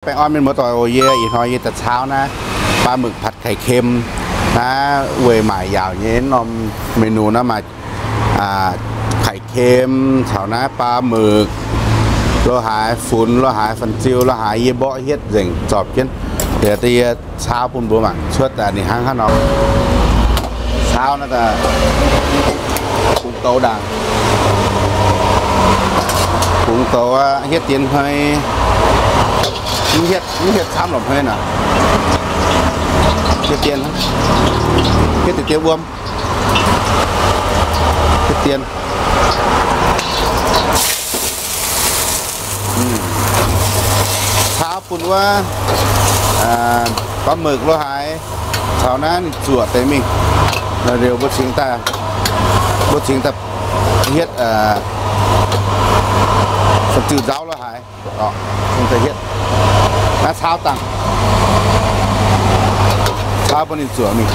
Baengh orn mienh muoz-doic, yie ih hnoi yie daaih caux naaiv ปลาหมึกผัดไข่เค็ม naaiv, weic maaic yaauc nyei norm menu naaiv maaih ไข่เค็ม caux naaiv ปลาหมึก lo haaix, funx lo haaix, fan-ziu lo haaix, yie mborqv hietv nzengc zorpc jienv. Liuz da'yie caux bun mbuo mangc cuotv daaih ninh hnangv haaix nor. Caux naaiv daaih bungx douz ndaangc. Bungx douz aqv, hietv dien hnoi. Mv hietv, mv hietv camv lorqc hnoi naaic. Hietv dien, hietv dien wuom. Hietv dien. Caux bun wuov ปลาหมึก lo haaix, caux naaiv ninh zuoqc deix mingh. Liuz mbuo cingx daaih, mbuo cingx daaih hietv fan-ziu nzauv lo haaix, cingx daaih hietv. Naaiv caux dangh, caux bun ninh zuoqc mingh.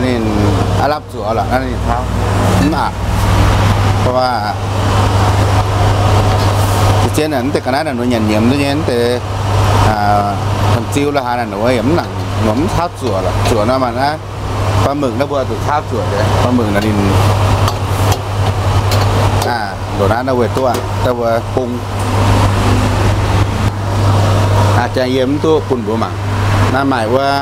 Ninh aav lamh zuoqc lorqc, ninh caux mv aqc. เพราะว่า zien naaic mv deix ga'naaiv naaic nor nyanc nyiemz duqv nyei, mv deix fan-ziu lo haaix naaic nor yaac mv nangc, nor mv caux zuoqc lorqc. Zuoqc nor maaih naaiv ปลาหมึก naaiv mbuo zuqc caux zuoqc deix. ปลาหมึก naaic ninh ndoqc naaiv, naaiv weic duqv daaih wuov bung. Jang yie mv duqv bun mbuo mangc. Naaiv maaih wuov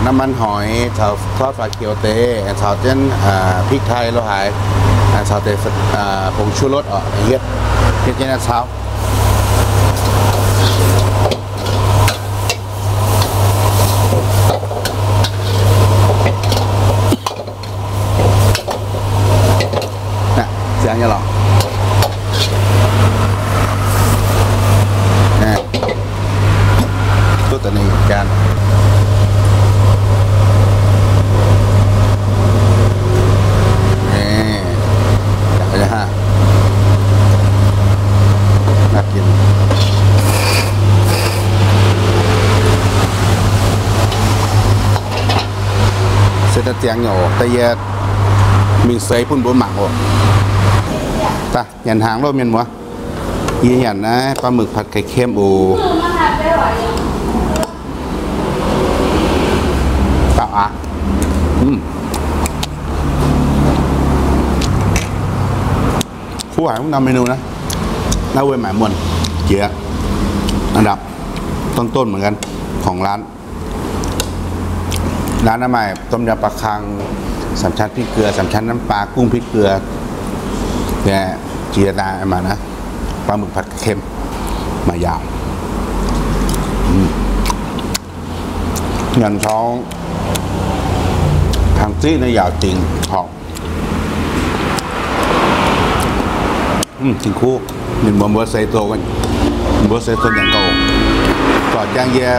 น้ำมันหอย caux tov faaux-kouv deix, caux jienv พริกไทย lo haaix, caux deix ผงชูรส orqc, hietv, hietv jienv naaiv caux. Naaiv, ziangx nyei lorqc. Naaiv, duqv daaih ninh jaan. Naaiv, jangx nyei hnangv. Naaiv ginx. Se daaih ziangx nyei oc, da'yie mingh seix bun mbuo mangc oc. Daaih nyanc hnaangx loh mienh muoz. Yie nyanc naaiv ปลาหมึกผัดไข่เค็ม oc. Daauh aqv. Kuv haic wuov norm menu naaiv. Naaiv weic maaic muonh jiex อันดับต้นๆ เหมือนกัน ของร้าน Naaiv, naaiv maaih ต้มยำปลาคัง สามชั้นพริกเกลือ สามชั้นน้ำปลา กุ้งพริกเกลือ jiex daaih maaih naaiv ปลาหมึกผัดไข่เค็ม maaih yaauc. Nyanc taux hnaangx ziqv naaiv yaauc dingc horpc. Mv, cing-kuv, ninh mbuo mbuo seix zoux, mbuo seix zoux nyanc gauh. Zorc jang yie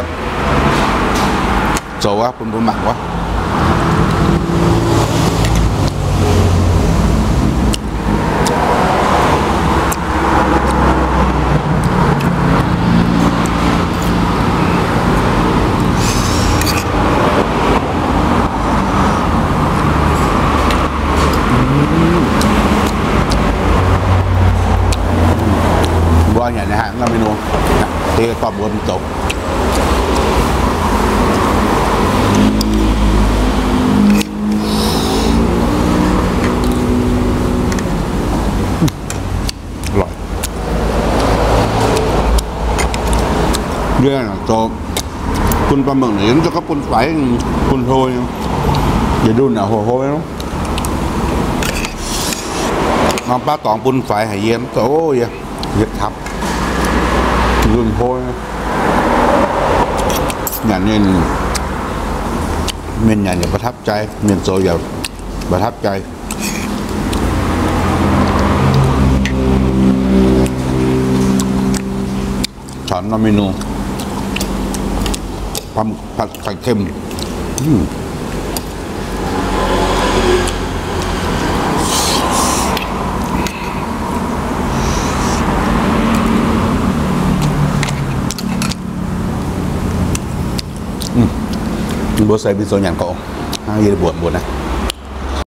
zoux wuov bun mbuo mangc wuov. Mbuo nyanc nyei haic, norm menu, deix dorh mbuo mingh zoux. Yie zoux bun ปลาหมึก naaic, yie mv zeiz gorngv bun faix, bun hlo nyei. Yie ndunh naaic hlo hlo nyei. Norm baav dorngx bun faix haic yie mv zoux, yie, yie tapv. Ndunh hlo nyei. Nyanc ninh, mienh nyanc yaac ประทับใจ, mienh zoux yaac ประทับใจ. Caux norm menu ปลาหมึกผัดไข่เค็ม. Mbuo se mingh zoux nyanc gorqv, yie mbuox mbuo naaiv.